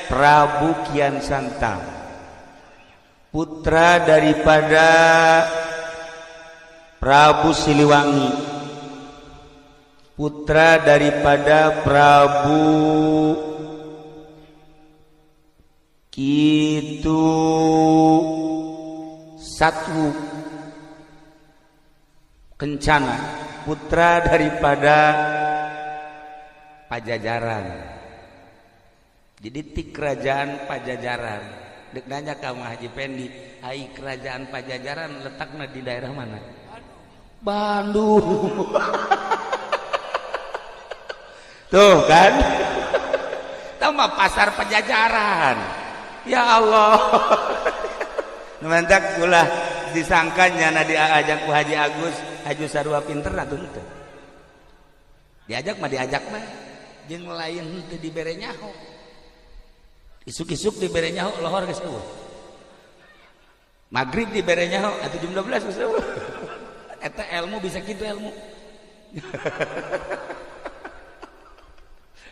Prabu Kian Santang, putra daripada Prabu Siliwangi, putra daripada Prabu Kitu Satwu Kencana, putra daripada Pajajaran. Jadi ti kerajaan Pajajaran. Dek nanya ka Haji Pendi, ai kerajaan Pajajaran letaknya di daerah mana? Bandung. Tuh kan, tambah pasar Pajajaran. Ya Allah, mantak ulah disangkanya na diajak ku Haji Agus, Haji sarua pinter atuh henteu. Diajak mah diajak mah jeung lain henteu dibere nyaho. Isuk-isuk dibere nyaho lohor geus eueuh. Maghrib dibere nyaho atuh jam 12 geus eueuh. Eta ilmu bisa kitu ilmu.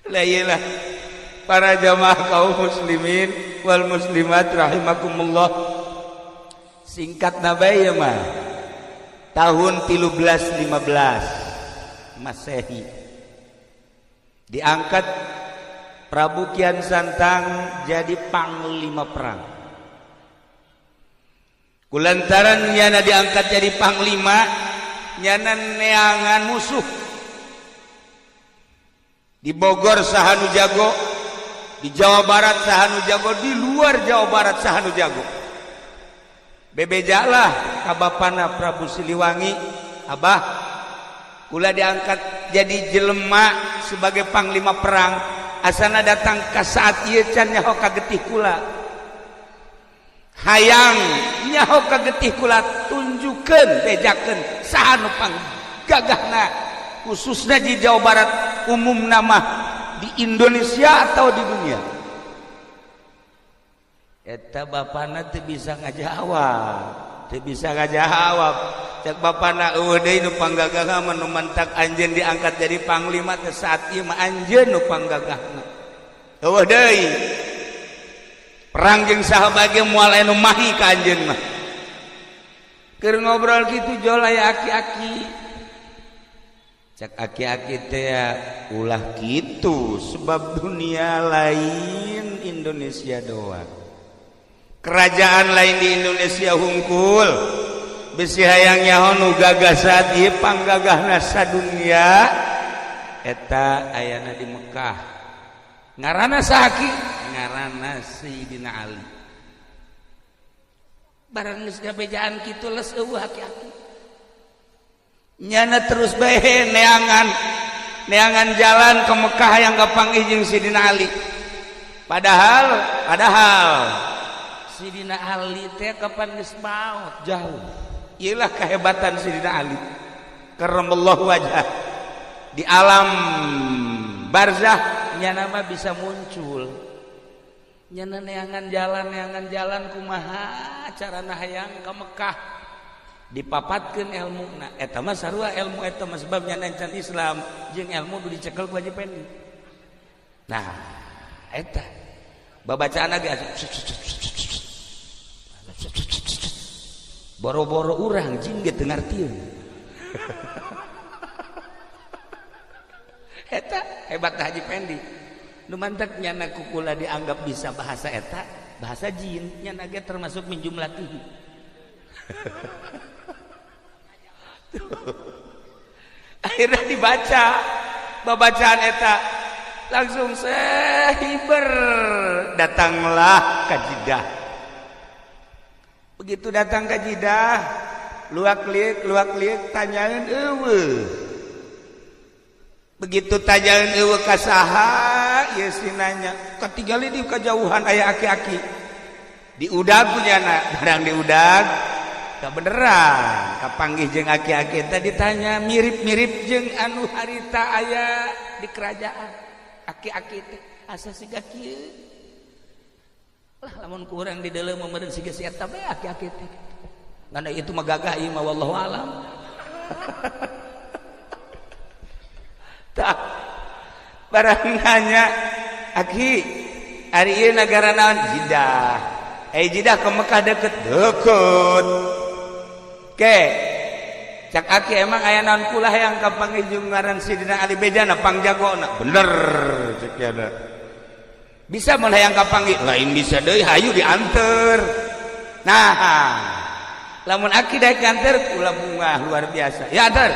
Lah iyalah para jamaah kaum muslimin wal muslimat rahimakumullah. Singkat nabai ya mah. Tahun 1315 Masehi diangkat Prabu Kian Santang jadi panglima perang. Kulantaran nyana diangkat jadi panglima, nyana neangan musuh. Di Bogor saha nu jago, di Jawa Barat saha nu jago, di luar Jawa Barat saha nu jago. Bebejalah ka bapana Prabu Siliwangi, Abah, kula diangkat jadi jelema sebagai panglima perang, asana datang ke saat ieu can nyaho ka getih kula. Hayang nyaho ka getih kula, tunjukkeun bejakeun saha nu panggagahna, khususnya di Jawa Barat, umum nama di Indonesia atau di dunia. Eta bapana teu bisa ngajawab, teu bisa ngajawab. Cek bapana, eueuh deui nu panggagahna mah, nu mantak anjeun diangkat jadi panglima teh saat ieu mah anjeun nu panggagahna. Eueuh deui. Perang jeung saha bage moal aya nu mahi ka anjeun mah. Keur ngobrol kitu jol aya aki-aki. Cek aki-aki teh ulah kitu, sebab dunia lain Indonesia doang. Kerajaan lain di Indonesia hungkul. Bisi hayang nyaho nu gagah saat ieu panggagahna sadunia eta ayana di Mekah. Ngaranna saha ki? Ngaranna Sayyidina Ali. Barang geus gabejaan kitu les eueuh aki-aki. Nyana terus bae neangan neangan jalan ke Mekah yang kapanggih jeung Sayyidina Ali. Padahal padahal Sidina Ali teh kapan geus maot jauh. Iyalah kehebatan Sidina Ali. Karramallahu wajah. Di alam barzah nyana mah bisa muncul. Nyana neangan jalan kumaha carana hayang ka Mekah. Dipapatkeun ilmuna. Eta mah sarua ilmu eta mah sebab nyana encan Islam jeung ilmu nu dicekel ku Haji Pendi. Nah, eta babacaan ge boro-boro urang jin ge teu ngartieun. Eta hebat Haji Pendi. Nu mantak nyana kukula dianggap bisa bahasa eta, bahasa jin, nyana ge termasuk min jumlatihi. Akhirnya dibaca babacaan eta langsung sehiber datanglah ka Jeddah. Begitu datang ke Jeddah, luak liuk tanyaeun eueuh. Begitu tanyaeun eueuh ka saha, ieu si nanya, katinggali di kajauhan aya aki-aki. Diudag ku nyana, barang diudag, kabeneran kapanggih jeung aki-aki teh ditanya mirip-mirip jeung anu harita aya di kerajaan. Aki-aki teh asa siga kieu. Lah lamun kurang di dalam meureun siga si eta bae aki-aki teh. Ngan itu mah gagah ieu mah wallahu alam. Tah barang nanya, "Aki, Ari ieu nagara naon? Jidah. Eh, Jidah ke Mekah deket? Deket. Ke cak aki, emang aya naon kula hayang kapanggih jeung ngaran Sidina Ali, bejana pangjagona bener. Cek yana, bisa mun hayang kapanggih? Lain bisa deui, hayu dianter. Nah, lamun aki daek nganter, kula bunga luar biasa. Ya anter,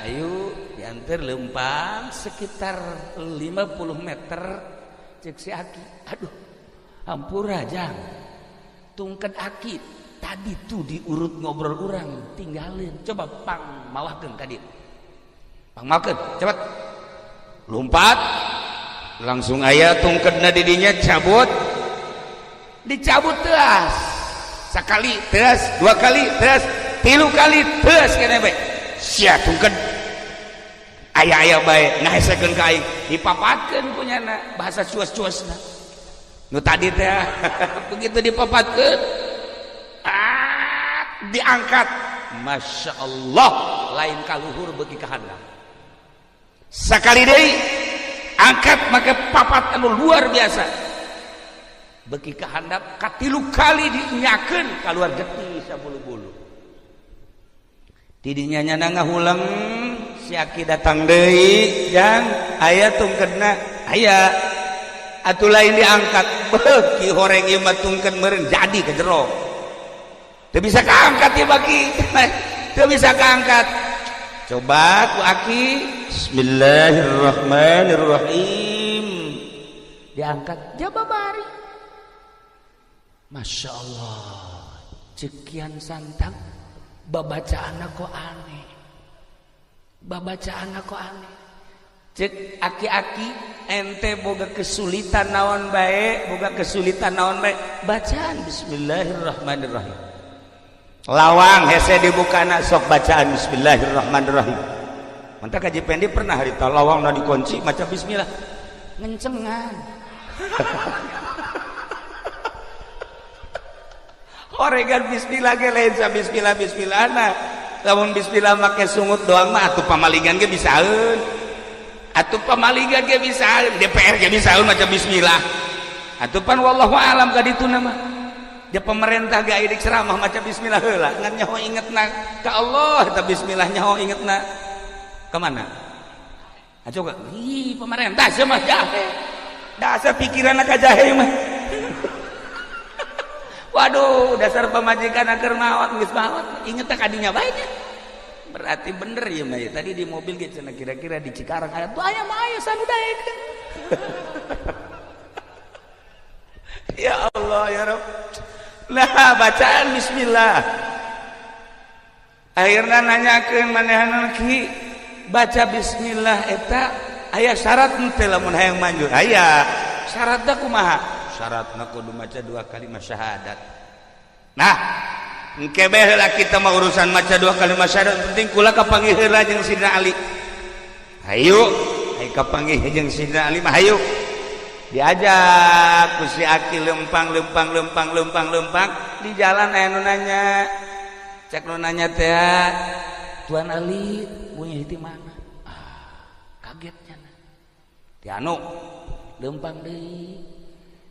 ayo dianter. Lempang sekitar 50 meter, cek si aki, "Aduh, hampura jang, tungket aki tadi tuh diurut ngobrol urang tinggalin, coba pang mawakeun ka dieu, pang mawakeun cepet." Lompat langsung, aya tungketna didinya, cabut, dicabut teas sekali, teas dua kali, teas tilu kali, teas kene bae sia tungket aya-aya bae ngahesekeun ka aing, dipapatkeun punyana bahasa cuas-cuasna nu tadi teh. Begitu dipapatkeun, ah, diangkat, Masya Allah, lain kaluhur beuki ka handap. Sekali deui angkat make papat anu luar biasa, beuki ka handap. Katilu kali dinyakeun, keluar getih sabulu-bulu. Tidinya nyana ngahuleng. Si aki datang deui, "Jang, aya tungketna?" "Aya atuh." Lain diangkat, beuki horeng ieu mah tungket, meureun jadi ke jero, teu bisa kaangkat ieu, baki teu bisa kaangkat. Coba ku aki, "Bismillahirrahmanirrahim." Diangkat, jaba bari, Masya Allah. Cek Kian Santang, babacaan kok aneh, babacaan kok aneh. Cek aki-aki, "Ente boga kesulitan naon bae, boga kesulitan naon bae, bacaan Bismillahirrahmanirrahim. Lawang hese dibukana, sok bacaan Bismillahirrahmanirrahim." Mantap, Kaji Pendi pernah harita lawang na dikunci, maca bismillah ngencengan. Oregan bismillah ge lain sa bismillah bismillah. Nah, lamun bismillah make sungut doang mah atuh pamalingan ge bisaeun, atuh pamalingan ge bisaeun, DPR ge bisaeun maca bismillah atuh. Pan wallahu alam ka ditu mah dia pemerintah ge aya ceramah maca bismillah heula, ngan nyaho ingetna ka Allah eta bismillah, nyaho ingetna kemana? Aco, ih, pemerintah sia mah jahe, dasar pikiran ka jahe mah. Waduh, dasar pamajikan agar maot, geus maot inget ka dinya bae nya. Berarti bener ya mah tadi di mobil gitu, kira-kira di Cikarang aya tuh, aya mah aya sanu daekeun. Ya Allah, ya Rabb. Nah, bacaan bismillah akhirnya nanyakeun manehanna, "Ki, baca bismillah eta aya syarat henteu lamun hayang manjur?" "Aya." "Syaratna kumaha?" "Syaratna kudu maca dua kalimat syahadat." Nah, engke bae heula kita mah urusan maca dua kalimat syahadat, penting kula kapanggih heula jeung Sidina Ali. Hayu, hayu kapanggih jeung Sidina Ali mah hayu. Diajak ku si aki lempang lempang lempang lempang lempang, di jalan aya nu nanya. Cek nu nanya teh, "Tuan Ali punya di mana?" Ah, kagetnya. Di anu lempang deui,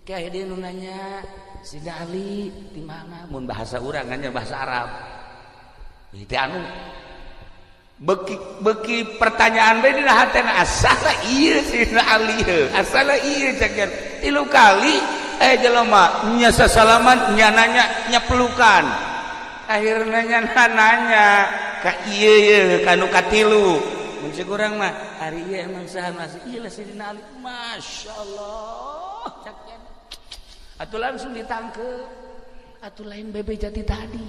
kayak dia nu nanya, "Sidina Ali di mana?" Mun bahasa urang nya bahasa Arab itu anu beki beki pertanyaan bae dina hatena, asala ieu Sidina Ali heuh, asala ieu. Cek tilu kali, eh, jelema nya sasalaman, nya nanya, nya pelukan. Akhirnya nya nanya ka ieu ye kanu katilu. Mun cek urang mah, "Ari ieu emang saha masih ieu lah Sidina Ali?" Masyaallah, cek atuh langsung ditangkep atuh, lain bebe jati tadi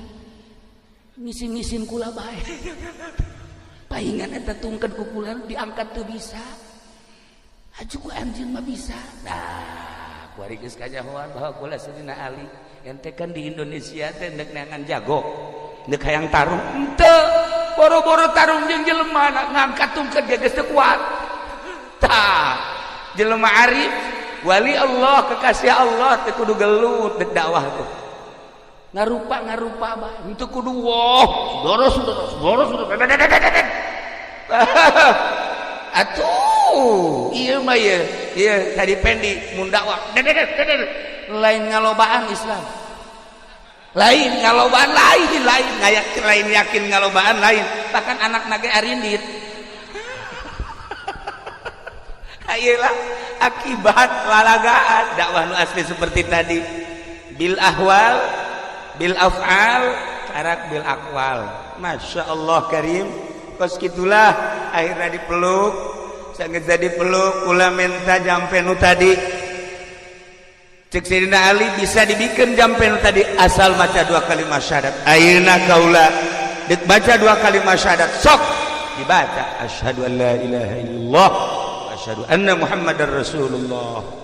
ngisin-ngisin kula bae. Paingan eta tungkeun ku kula diangkat teu bisa, aju ku anjeun mah bisa. Nah, kuari geus kanyahoan bahwa kula Sidina Ali. Ente kan di Indonesia teh ndek neangan jago, ndek hayang tarung henteu, boro-boro tarung jeung jelema, ngangkat tungkeun ge geus teu kuat. Tah, jelema arif, wali Allah, kekasih Allah teu kudu gelut dek dakwah tuh, ngarupa ngarupa bae, henteu kudu woh boros boros boros. Atuh. Iya mah, iya iya tadi pendi mun dakwah lain ngalobaan Islam, lain ngalobaan, lain lain ngayak, lain yakin ngalobaan, lain bahkan anak nage arindit. Ayolah, akibat lalagaan dakwah nu asli seperti tadi, bil ahwal, bil af'al, karak bil aqwal. Masya Allah karim. Kos gitulah akhirnya dipeluk, sangat jadi peluk, kula minta jampe nu tadi. Cek Sayyidina Ali, bisa dibikin jampe nu tadi asal maca dua kalimat syahadat. Ayeuna kaula dek baca dua kalimat syahadat. Sok dibaca, asyhadu an la ilaha illallah, asyhadu anna Muhammadar Rasulullah.